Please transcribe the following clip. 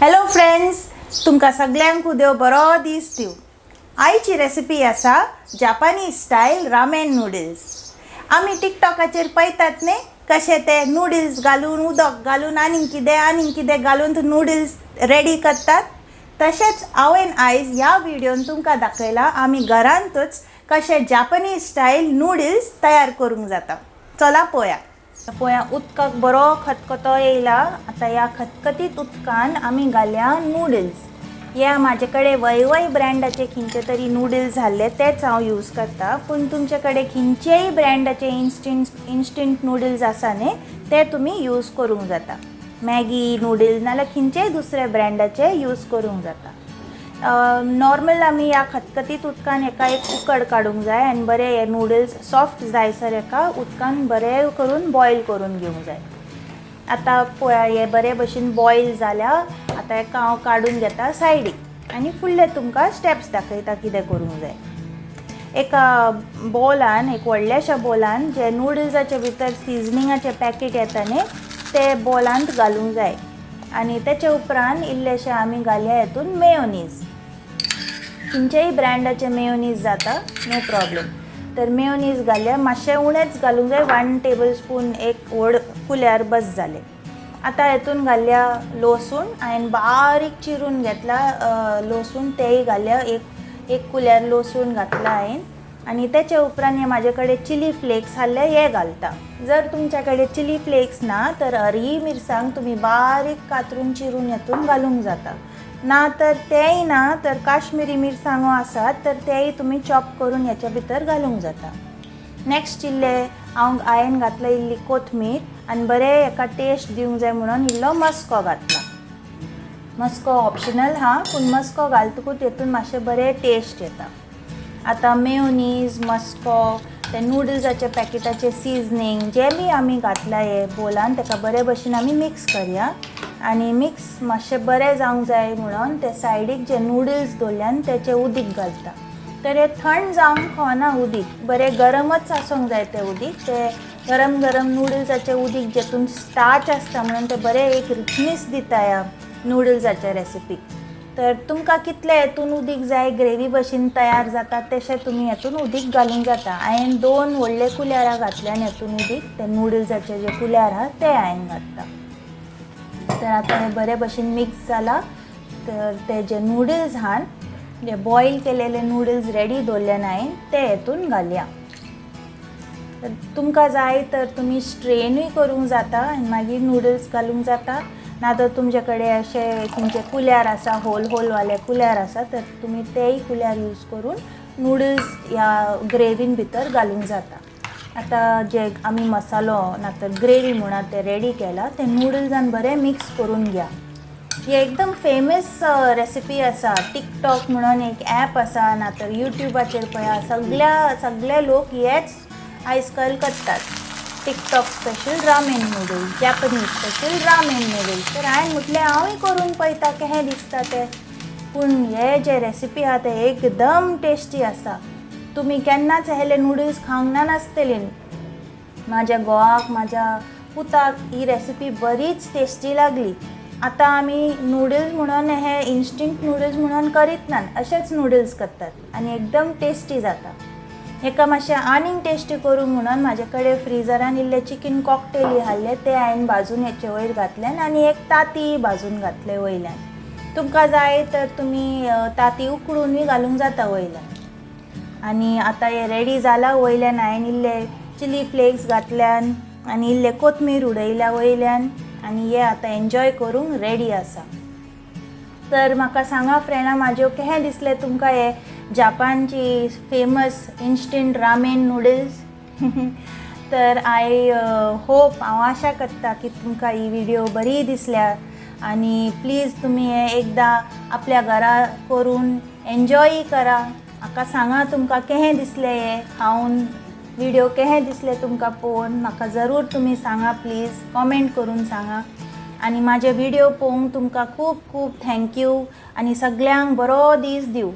Hello friends, तुमकां सगल्यांक देव बरो दीस दिवं. आयची रेसिपी आसा जापानी स्टायल रामेन नूडल्स. आमी टिकटॉकाचेर पळयतात न्ही, कशे ते नूडल्स घालून, उदक घालून, आनीक कितें आनीक कितें घालून नूडल्स रेडी करतात. तशेंच हांवें आयज ह्या व्हिडियोन तुमकां दाखयलां आमी घरांतूच कशे जापानी स्टायल नूडल्स तयार करूंक जाता. चला पळोवया. पळया, उदकाक बरो खतखतो येयला. आतां ह्या खतखतीत उदकान आमी घालया नूडल्स. हे म्हाजे कडेन वयवय ब्रँडाचे खंयचे तरी नूडल्स जाल्ले, तेच हांव यूज करता. पूण तुमचे कडेन खंयचेय ब्रँडाचे इन्स्टंट नूडल्स आसा न्ही, ते तुमी यूज करूंक जाता. मॅगी नूडल्स नाल्यार खंयचेय दुसरे ब्रँडाचे यूज करूंक जाता. नॉर्मल आमी ह्या खतखतीत उदकान हेका एक उकड काडूंक जाय आनी बरे हे नूडल्स सॉफ्ट जायसर हेका उदकान बरें करून बॉयल करून घेवंक जाय. आतां पळया, हे बरे भशेन बॉयल जाल्या. आतां हेका हांव काडून घेता सायडीक आनी फुडले तुमकां स्टेप्स दाखयता कितें करूंक जाय. एका बॉलान, एक व्हडल्याशा बॉलान जे नुडल्साचे भितर सिजनिंगाचे पॅकेट येता न्ही, ते बॉलांत घालूंक जाय आनी तेचे उपरांत इल्लेशे आमी घालया हेतून मेयोनीज. खंयचेय ब्रँडाचे मेयोनीज जाता, नो प्रॉब्लम. तर मेयोनीज घालया, मातशें उणेंच घालूंक जाय, 1 टेबल स्पून, एक व्हड कुल्यार बस जालें. आतां हेतून घालया लसूण. हांवें बारीक चिरून घेतला लसूण, तेय घालया. एक एक कुल्यार लसूण घातला हांवें. आनी तेचे उपरांत हे म्हाजे कडेन चिली फ्लेक्स आहले, हे घालता. जर तुमच्या कडेन चिली फ्लेक्स ना तर हरी मिरसांग तुमी बारीक कातरून चिरून हेतून घालूंक जाता. ना तर तेंय ना तर काश्मिरी मिरसांगो आसात तर तेय तुमी चॉप करून हेच्या भितर घालूंक जाता. नेक्स्ट इल्ले हांवें घातला इल्ली कोथमीर आनी बरें हेका टेस्ट दिवंक जाय म्हणून इल्लो मस्को घातला. मस्को ऑप्शनल हा, पूण मस्को घालतकूच तेतून मातशें बरें टेस्ट येता. आतां मेयोनीज, मस्को, ते नुडल्साच्या पॅकेटाचें सिजनींग जें बी आमी घातलां हे बोलान, ताका बरे भशेन आमी मिक्स करया. आनी मिक्स मातशें बरें जावंक जाय म्हणून ते सायडीक जे नुडल्स दवरल्यान तेचें उदीक घालता. तर हें थंड जावंक फावना उदीक, बरें गरमच आसूंक जाय तें उदीक. तें गरम गरम नुडल्साचें उदीक जेतून स्टार्च आसता म्हणून तें बरें एक रिचनीस दिता ह्या नुडल्साच्या रेसिपीक. तर तुमकां कितलें हेतून उदीक जाय, ग्रेवी भशेन तयार जाता तशें तुमी हेतून उदीक घालूंक जाता. हांवें दोन व्हडले कुल्यारां घातल्यान हेतून उदीक, ते नुडल्साचे जे कुल्यार आहा ते हांवें घातला. तर आतां हें बरे भशेन मिक्स जालां. तर ते जे नुडल्स आहात, जे बॉयल केलेले नुडल्स रेडी दवरल्यान हांवें, ते हेतून घालया. तर तुमकां जाय तर तुमी स्ट्रेनूय करूंक जाता आनी मागीर नुडल्स घालूंक जाता. ना तर तुमचे कडेन अशे खंयचे कुल्यार आसा, होल होलवाले कुल्यार आसा, तर तुमी तेय कुल्यार यूज करून नुडल्स ह्या ग्रेवीन भितर घालूंक जाता. आतां जे आमी मसालो ना तर ग्रेवी म्हणा ते रेडी केला, ते नुडल्सान बरें मिक्स करून घ्या. ही एकदम फेमस रेसिपी आसा. टिकटॉक म्हणून एक एप आसा, ना तर युट्यूबाचेर पळया, सगल्या सगळे लोक हेच आयज काल करतात, TikTok special ramen noodles, Japanese special ramen noodles. तर हांवें म्हटलें, हांवूय करून पळयता कशें दिसता तें. पूण हे जे रेसिपी आहा ते एकदम टेस्टी आसा. तुमी केन्नाच हेले नुडल्स खावंक ना नासतली. म्हाज्या घोवाक, म्हाज्या पुताक ही रेसिपी बरीच टेस्टी लागली. आतां आमी नुडल्स म्हणून हे इन्स्टंट नुडल्स म्हणून करीत नात, अशेच नुडल्स करतात आनी एकदम टेस्टी जाता. हेका मातशें आनीक टेस्टी करूंक म्हणून म्हाजे कडेन फ्रिजरान इल्ले चिकन कॉकटेली आहले, ते हांवें भाजून हेचे वयर घातले आनी एक तांती भाजून घातलें वयल्यान. तुमकां जाय तर तुमी तांती उकडुनूय घालूंक जाता वयल्यान. आनी आतां हें रेडी जालां. वयल्यान हांवें इल्ले चिली फ्लेक्स घातल्यान आनी इल्ले कोथमीर उडयल्या वयल्यान आनी हे आतां एन्जॉय करूंक रेडी आसा. तर म्हाका सांगा फ्रेंडा म्हाज्यो, कशें दिसलें तुमकां हे जापानची फेमस इन्स्टंट रामेन नुडल्स? तर I hope, हांव आशा करता की तुमकां ही व्हिडियो बरी दिसल्या आनी प्लीज तुमी हें एकदां आपल्या घरा करून एन्जॉय करा. म्हाका सांगा तुमकां कशें दिसलें हें खावन, व्हिडियो कशें दिसलें तुमकां पळोवन, म्हाका जरूर तुमी सांगा. प्लीज कॉमेंट करून सांगा. आनी म्हाजे व्हिडियो पळोवंक तुमकां खूब खूब thank you आनी सगल्यांक बरो दीस दिवं.